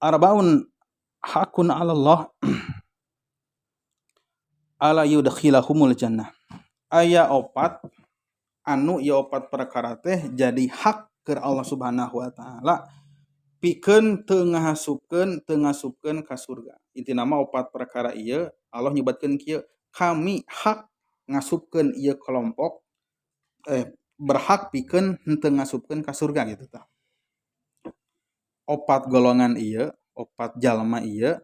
Arbaun hakun 'ala Allah ala yudkhilahumul jannah. Aya opat anu ieu opat perkara teh jadi hak keur Allah Subhanahu wa taala pikeun teu ngasupkeun ka surga. Intina mah opat perkara ieu Allah nyebatkeun kieu, kami hak ngasupkeun ieu kelompok berhak pikeun henteu ngasupkeun ka surga gitu tah. Opat golongan ieu, opat jalma ieu,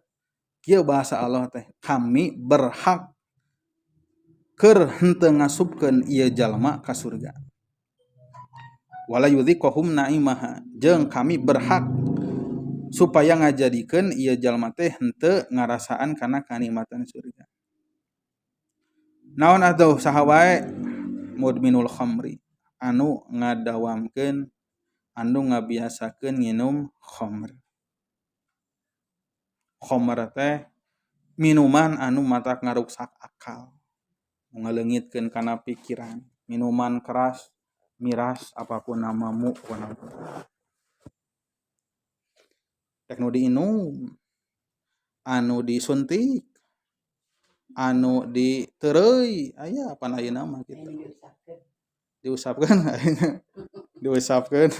kieu bahasa Allah teh, kami berhak keur henteu ngasupkeun ieu jalma ka surga. Wala yudhiqahum na'imaha, jeung kami berhak supaya ngajadikeun ieu jalma teh henteu ngarasaan kana kanikmatan surga. Naon atuh saha wae? Mudminul khamri, anu ngadawamkeun, anu ngabiasakeun nginum khamr. Khamr teh minuman anu matak ngaruksak akal, ngaleungitkeun kana pikiran, minuman keras, miras, apapun namamu pokona. Rek nu diinum, anu disuntik, anu diteureuy, aya pan ayeuna mah kitu. Diusapkeun, diusapkeun.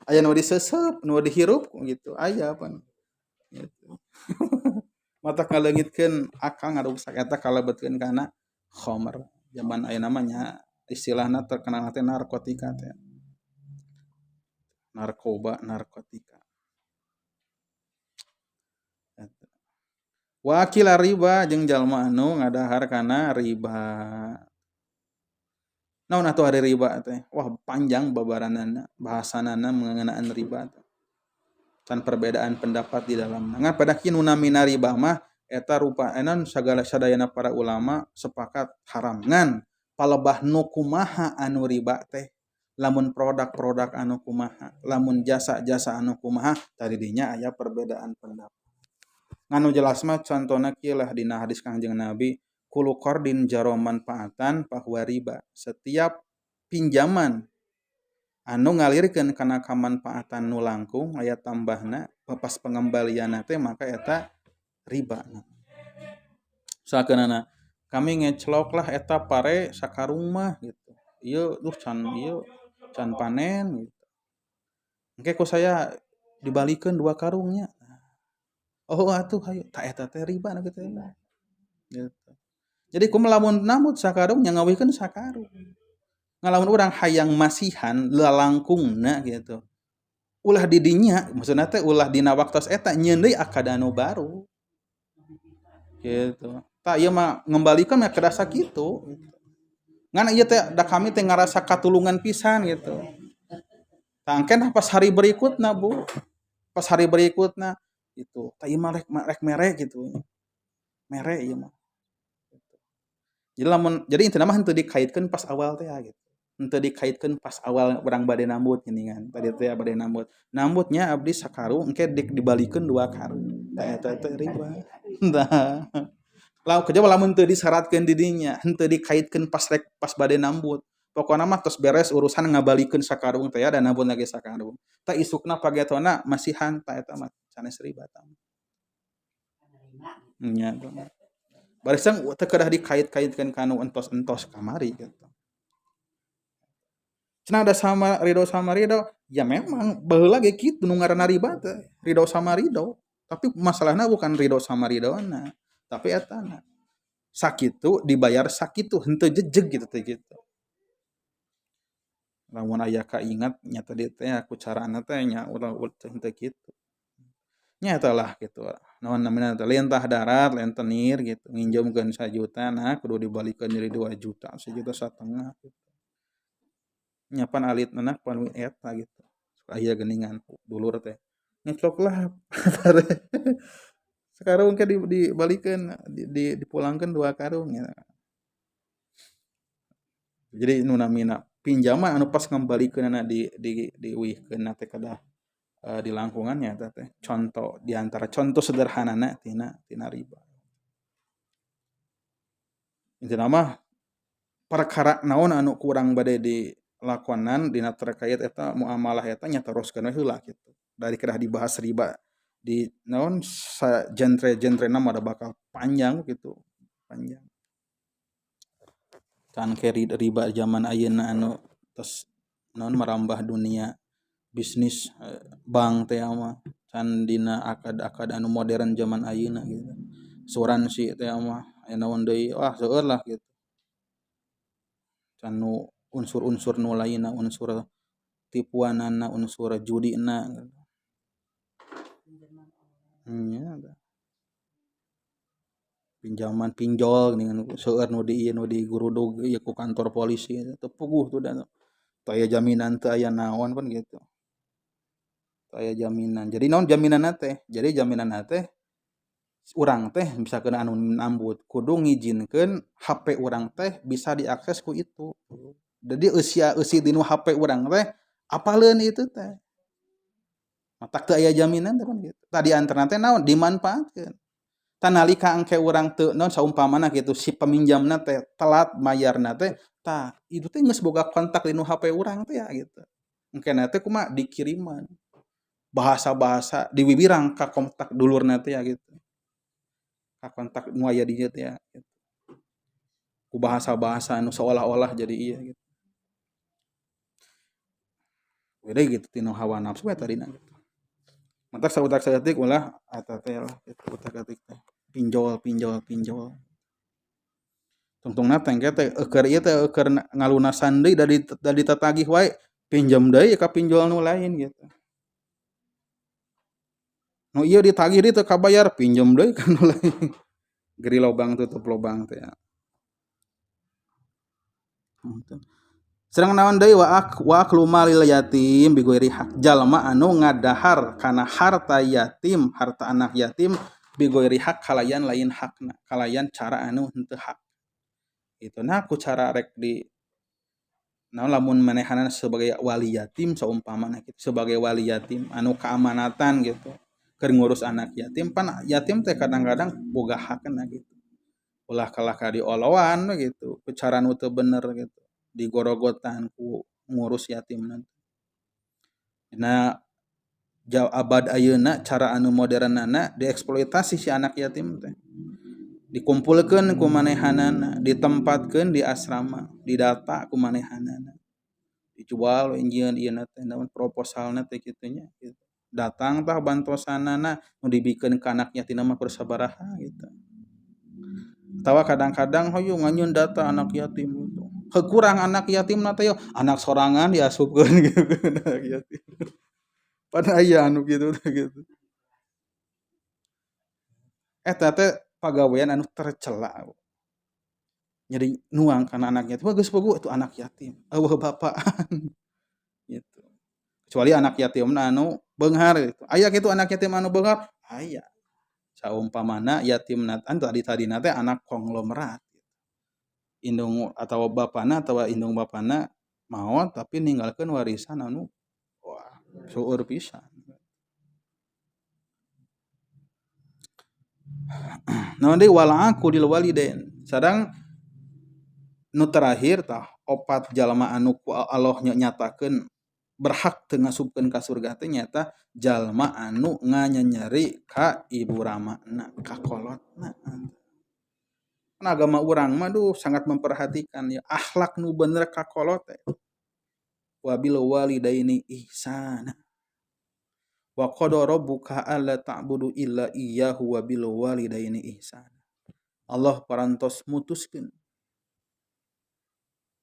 Aya nu diseuseup, nu dihirup gitu, aya pan. Gitu. Matak ngaleungitkeun akal, ngaruksak, eta kalebetkeun kana khamr. Zaman ayeuna mah nya istilahna terkenal teh narkotika teh. Narkoba, narkotika. Eta. Wa akila riba, jeung jalma anu ngadahar kana riba. Naon atuh ari riba teh? Wah, panjang babaranana, bahasanana mengenaan riba teh. Can perbedaan pendapat di dalamna. Ngan pada kieu nu namina riba mah eta rupa enan sagala sadayana para ulama sepakat haram. Ngan palebah nu kumaha anu riba teh? Lamun produk-produk anu kumaha, lamun jasa-jasa anu kumaha, tadi dinya aya perbedaan pendapat. Ngan nu jelas mah contona kieu lah dina hadis Kangjeng Nabi, kullu qardin jaro manfaatan fahuwa riba. Setiap pinjaman anu ngalirkeun kana kamanfaatan nu langkung aya tambahna pas pengembalianna teh, maka eta riba. Misalkeunana kami ngeclok lah eta pare sakarung mah gitu. Ieu duh can ieu can panen gitu. Engke ku saya dibalikeun 2 karungnya. Oh atuh hayu, tah eta teh riba nu kitu teh. Gitu. Jadi kumaha lamun nambut sakarung nya ngawihkeun sakarung. Ngan lamun urang hayang masihan lalangkungna gitu. Ulah di dinya, maksudna teh ulah dina waktos eta, nyieun deui akad anu baru. Gitu. Tah ieu mah ngembalikan mah kedah sakitu gitu. Ngan ieu teh da kami teh ngarasa katulungan pisan gitu. Tah engke pas hari berikutna, Bu. Pas hari berikutna gitu. Tah ieu mah rek mere gitu. Mere ieu mah. Jadi lamun jadi intina mah henteu dikaitkeun pas awal teh gitu. Henteu dikaitkeun pas awal urang bade nambut geuningan. Tadi teh bade nambut. Nambutnya abdi sakarung engke dibalikeun 2 karung. Tah eta teh riba. Tah. Lah kejaba lamun teu disyaratkeun di dinya, henteu dikaitkeun pas rek pas bade nambut. Pokona mah tos beres urusan ngabalikeun sakarung teh ya dan nambut lagi sakarung. Tah isukna pagetona masihan, tah eta mah sanes riba tah. Nya barisan teu kedah dikait-kaitkeun kanu entos-entos kamari gitu. Cenah ada sama ridho sama ridho, ya memang baheula ge kitu nu ngaranna riba teh, ridho sama ridho. Tapi masalahna bukan ridho sama ridhona, tapi etana. Sakitu dibayar sakitu, henteu jejeg gitu teh gitu. Lamun aya kaingat nya tadi teh aku carana teh nya ulah henteu kitu. Nya eta lah gitu. Naon namina teh lintah darat, lentenir gitu, nginjeumkeun 1 juta nah kudu dibalikeun jadi 2 juta, 1,5 juta gitu. Nya pan alitna pan eta gitu. Aya geuningan dulur teh. Ngeclok lah pare. Sakarung ke dibalikeun dipulangkeun 2 karung ya. Jadi nu namina pinjaman anu pas ngambalikeunana di diuihkeunna teh kedah dilangkungan nya eta teh contoh di antara contoh sederhanana tina tina riba. Intina mah perkara naon anu kurang bade dilakonan dina terkait eta muamalah eta nya teroskeun we heula gitu. Dari kedah dibahas riba Di naon sa genre-genrena mah da bakal panjang gitu, panjang. Can ke riba zaman ayeuna anu tos naon merambah dunia bisnis bank teh mah can dina akad-akad anu modern zaman ayeuna gitu. Asuransi teh mah aya naon deui, wah seueur lah gitu. Can nu unsur-unsur nu lainna, unsur tipuanana, unsur judina gitu. Nya pinjaman pinjol geuningan seueur nu di ieu nu digurudug ieu ku kantor polisi teu puguh tuh da teu aya jaminan, teu aya naon pan gitu. Teu aya jaminan. Jadi naon jaminanna teh? Jadi jaminanna teh urang teh misalkeun anu nambut kudu ngijinkeun HP urang teh bisa diakses ku itu. Jadi eusi dinu HP urang teh apaleun itu teh. Matak teu aya jaminan teh pan gitu. Tadi antarana teh naon dimanfaatkeun. Tah nalika engke urang teu naon saumpamana kitu si peminjamna teh telat mayarna teh, tah itu teh geus boga kontak dinu HP urang teh ya gitu. Engkena teh kumaha dikiriman. Bahasa-bahasa diwiwirang ka kontak dulurna teh ya gitu. Ka kontak nu aya di dieu teh ya gitu. Ku bahasa-bahasa anu seolah-olah jadi ieu gitu. Beda gitu tina hawa nafsu we tadina gitu. Matak sautak saeutik ulah eta teh lah gitu, utak-atik teh. Pinjol pinjol pinjol. Tungtungna teh engke teh eukeun ieu teh eukeun ngalunasan deui da ditatagih wae, pinjem deui ka pinjol nu lain gitu. Nu ieu ditagih deui teu kabayar, pinjem deui ka nu lain. Geri lobang tutup lobang teh ya. Sareng naon deui wa aklu malil yatim bighairi hak, jalma anu ngadahar kana harta yatim, harta anak yatim bighairi hak kalayan lain hakna, kalayan cara anu henteu hak. Itu nah ku cara rek di naon lamun manehanana sebagai wali yatim saumpamana kitu, sebagai wali yatim anu keamanatan gitu keur ngurus anak yatim, pan yatim teh kadang-kadang boga hakna gitu. Ulah kalah ka dioloan gitu, ku cara nu teu bener gitu. Digorogotan ku ngurus yatim nanti. Nah, abad ayeuna cara anu modernana dieksploitasi si anak yatim teh. Dikumpulkeun ku manehanana, ditempatkeun di asrama, didata ku manehanana. Dijual we nyieun ieu teh naon proposalna teh kitu nya gitu. Datang tah bantosanana nu dibikeun ka anak yatim mah kur sabaraha gitu. Atawa kadang-kadang hoyong nganyieun data anak yatim gitu. Kekurang anak yatim na teh anak sorangan diasupkeun gitu anak yatim. Pan aya anu kitu teh gitu. Eta teh pagawean anu tercela. Jadi nuang kana anak yatim, geus puguh itu anak yatim, eueuh bapaan gitu. Kecuali anak yatimna anu beunghar gitu. Aya kitu anak yatim anu beunghar? Aya. Saumpamana yatimna kan tadi-tadina teh anak konglomerat. Indung atawa bapana atawa indung bapana maot tapi ninggalkeun warisan anu wah seueur pisan. Naon deui wal aqu lil walidain. Sareng nu terakhir tah opat jalma anu ku Allah nyatakeun berhak teu ngasupkeun ka surga teh nyaeta jalma anu nganyenyeri ka ibu ramana, ka kolotna. Kan agama urang mah duh sangat memperhatikan ya akhlak nu bener ka kolot teh. Wabil walidaini ihsana. Wa qada rabbuka alla ta'budu illa iyyahu wa bil walidaini ihsana. Allah parantos mutuskeun.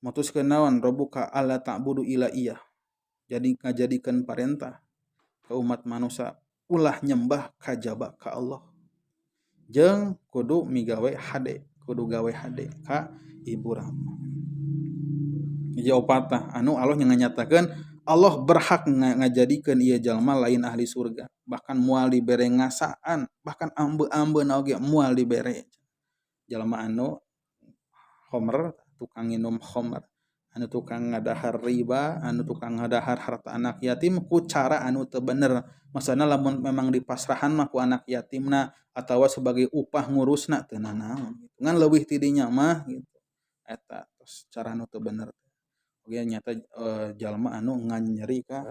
Mutuskeun naon rabbuka alla ta'budu illa iyyah. Jadi ngajadikeun parentah ke umat manusia ulah nyembah kajaba ka Allah. Jeung kudu migawe hade, kudu gawe hade ka ibu rama. Hiji opatah anu Allah nyatakeun Allah berhak ngajadikeun ieu jalma lain ahli surga, bahkan moal dibere ngasaan, bahkan ambe-ambeuna oge moal dibere. Jalma anu khomer, tukang nginum khomer, anu tukang ngadahar riba, anu tukang ngadahar harta anak yatim ku cara anu teu bener. Maksudna lamun memang dipasrahan mah ku anak yatimna atawa sebagai upah ngurusna teu nanaon gitu. Ngan leuwih ti dinya mah gitu. Eta tos cara anu teu bener. Oge nyata jalma anu nganyeri ka